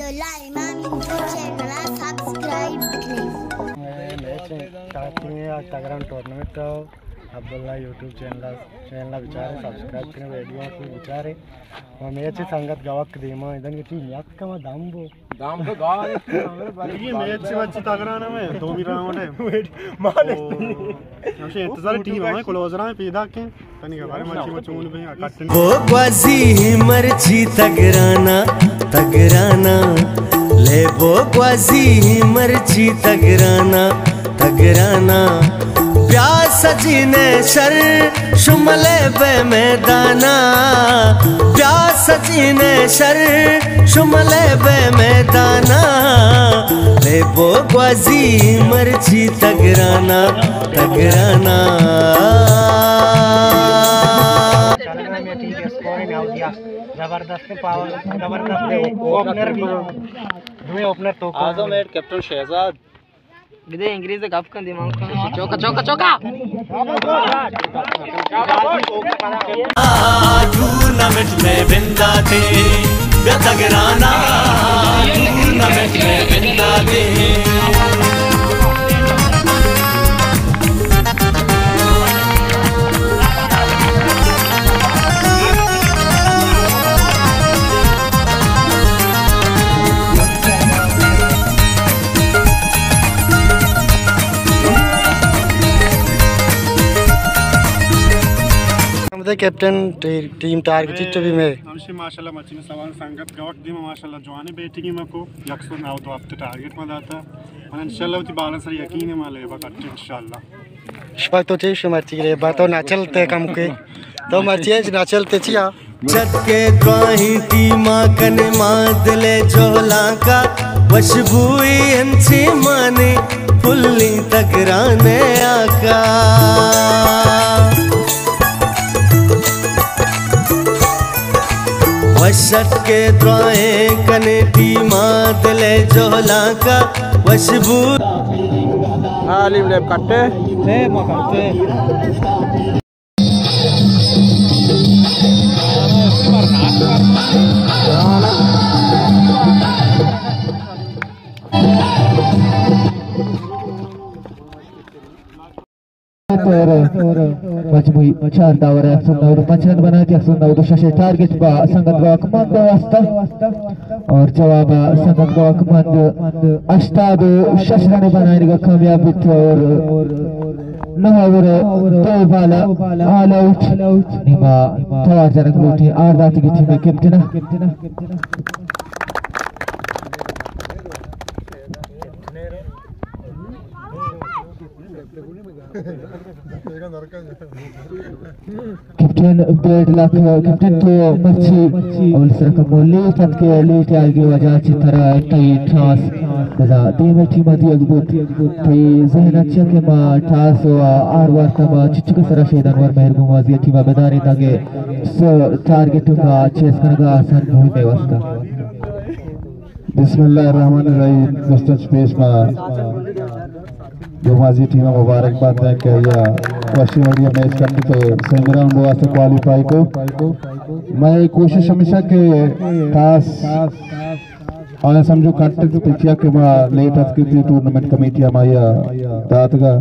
عبداللہ امام info channel ءَ سبسکرائب بکنیں۔ میچ ٹاکنگ ءَ، آج تگران ٹورنامنٹ ءَ، عبداللہ یوٹیوب چینل ءَ، چینل ءَ بچارے، سبسکرائب کنیں، ویڈیو ءَ بچارے۔ و میچ سنگت گوک دیما، ادن کی ٹیم یک کم دم بو۔ دم تو گار۔ یہ میچ سے بچی تگران میں دومی راؤنڈ ہے۔ مالک۔ ہمشہ انتظار ٹیم ہمیں کلوزر ہیں پیدا کے۔ تنی کے بارے میں چی چون بھی اکٹن۔ بو گوازی مرچی تگرانا، تگرانا۔ لے بو گوازی مرچی تگرانا، تگرانا۔ بیا سجینے شر شملے بے میدانا، بیا سجینے شر شملے بے میدانا۔ لے بو گوازی مرچی تگرانا، تگرانا۔ زبردست پاور، زبردست اوپنر بھی۔ دوئیں اوپنر تو اعظم ایڈ کیپٹن شہزاد۔ بدے انگریز گپ کن دماغ۔ چوکا، چوکا، چوکا۔ ٹورنامنٹ میں بنداتے، بیا تگرانا، ٹورنامنٹ میں بنداتے۔ ہمدے کیپٹن ٹی-، ٹیم ٹارگٹ چچو بھی میں۔ ہمشی ماشاءاللہ مچین سوال سنگت گوک دیم ماشاءاللہ جوانی بیٹنگ میں کو یک سو نو دو ہفتے ٹارگٹ میں داتا۔ من انشاءاللہ وتی بالن سر یقین ہے، ما لیبا کٹے انشاءاللہ۔ شپا تو چیش مرچی گرے، با تو ناچل تے کم کے۔ تو مرچی ہے ناچل تے چیا؟ چت کے دراہیں ٹیما کنے ما دلے جہلاں کا، وشبوئی انچی مانی پھلی تگرانے آکا۔ وشت کے دراہیں کنے ٹیما دلے جہلاں کا وشبو۔ عالم لیب کٹے۔ لیب ما کٹے۔ اور مجموعی چار داور ہے، سن اور پچند بنا جی، سن اور شش ٹارگٹ با سنگت گوک مند واسطہ۔ اور جواب سنگت گوک مند ہشتاد و شش رن بنائے گا کامیاب بیت اور نہ اور دو بالا آل آؤٹ۔ نیما توار جنک لوٹی آر داتی کی team captain. Captain bad luck, captain تو مرچی اول سرک مولی تنت کے لیٹ آگے وجہ چی ترا تئی چانس بدا دیم ٹیم دیگ بوت۔ تئی ذہن اچھا کہ ما ٹاس و آر وار تما چچک سرا شہید انور مہر گومازی ٹیم بداری تاکہ سو ٹارگٹ کا چیس کنگا آسان بھول میں واسطہ۔ بسم اللہ الرحمن الرحیم۔ دوستاں چہ پیش ما گومازی ٹیم ءَ مبارک بات دیں کہ آیا وشی وڑی میچ کٹ تو سیمی راؤنڈ واسطے کوالیفائی کو۔ میں کوشش ہمیشہ کہ ٹاس آیا سمجھو کٹ تو پچیا کہ ما لیٹ اتکتی ٹورنامنٹ کمیٹی ہمایا داتگا۔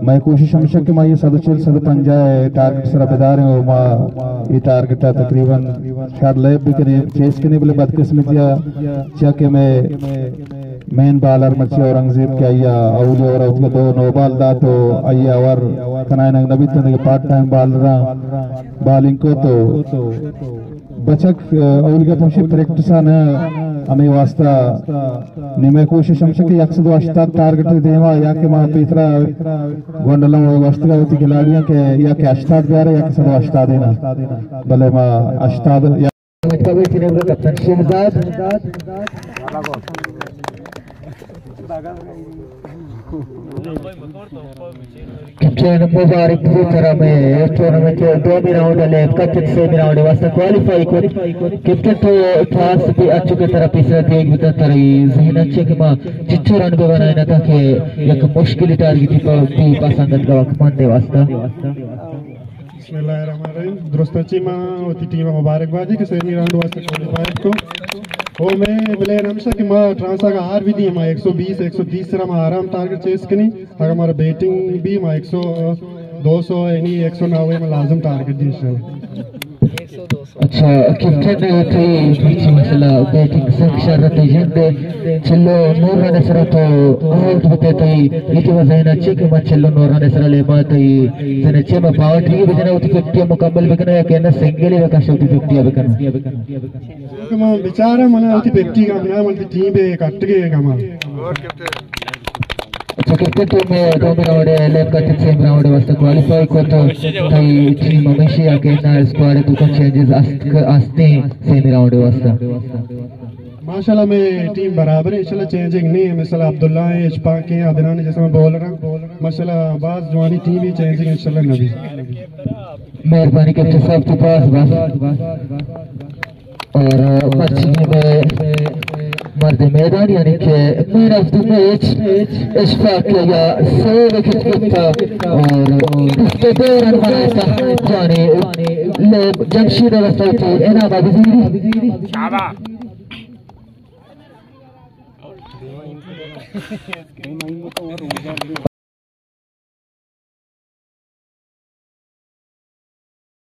مئے کوشش ہمیش انت کہ ما اے سد و چل، سد و پنجاہ ءِ ٹارگٹ سرا بداریں و ما اے ٹارگٹ ءَ تقریباً شر لیب بکنیں، چیس کنیں، بلے بدقسمتی ءَ چیا کہ مئے مین بالر مرچی اورنگزیب کہ آئی ءَ اولی اوور ءَ وتی دو نو بال دات و آئی ءَ اوور کنائینگ نہ بیت، دگہ پارٹ ٹائم بالراں بالنگ کت و بچک، اولی گپ ہمشی پریکٹس ءَ نہ، ہمے واسطہ نی مئے کوشش ہمش کہ یک سد و ہشتاد ٹارگٹ ءِ دیما یا کہ ما پیسرا گونڈلاں و گوشتگا وتی کھلاڑیاں کہ یا کہ ہشتاد بیارے یا کہ سد و ہشتاد ءَ نا، بلے ما ہشتاد یا کپتن شہزاد۔ کپتن مبارک بوت ترا، مئے ٹورنامنٹ ءِ دومی راؤنڈ ءَ لیب کت، سیمی راؤنڈ ءِ واسطہ کوالیفائی کت۔ کپتن تو ٹاس پہ اچو کہ ترا پیسرا دیگ بوتا، ترا اے ذہن اچ کہ ما چچو رن بہ بنائیناں تاکہ یک مشکلی ٹارگٹے پہ، پہ سنگت گواکمند ءِ واسطہ۔ بسم اللہ الرحمن الرحیم۔ درست اچی ما وتی ٹیم ءَ مبارک بات دیں کہ سیمی راؤنڈ واسطہ کوالیفائی کو۔ او مئے پلان ہمیش اِنت کہ ما ٹرانس اگاں ہار بہ دیں، ما ایک سو بیس، ایک سو تیس سرا ما آرام ٹارگٹ چیز کنیں۔ اگاں مارا بیٹنگ بی، ما ایک سو، دو سو، یعنی ایک سو نوے ما لازم ٹارگٹ دیں انشاءاللہ۔ اچھا، کیپٹن، تئی بیچ مسئلہ بیٹنگ سک شر، تئی جند چلو نو رن سرا تو آؤٹ بوتے، تئی ایتی وزینا چے کہ ما چلو نو رن سرا لیبا، تئی زن چے ما پاور ٹری بجنا، وتی ففٹی مکمل بکنا یا کہ نہ سنگل بکا، شوتی ففٹی بکنا۔ کہ من بچارا من وتی پکٹی گام نہ، من وتی ٹیم بے کٹگے گام۔ اچھا، کرکٹ ٹیم میں دومی راؤنڈ ہے، لیب کا ٹیم سیمی راؤنڈ ہے، واسطہ کوالیفائی کو تو تئی ٹیم ہمیشی آ کہ نہ اسکواڈ تو کچھ چینجز است، آستے ہیں سیمی راؤنڈ ہے واسطہ۔ ماشاءاللہ، میں ٹیم برابر ہے، انشاءاللہ چینجنگ نہیں ہے۔ مثلا عبداللہ ہیں، اشفاق ہیں، عدنان ہیں، جیسے میں بولر ہیں۔ ماشاءاللہ، باز جوانی ٹیم ہی چینجنگ انشاءاللہ نبی۔ مہربانی کپٹن صاحب، تو پاس بس۔ اور مرچی میں مرد میدان یعنی کہ مین آف دی میچ اشفاق یا سو وکٹ گپتا اور اس کے دو رن بناتا، یعنی لیب جمشید رسول کے انعام بزیری۔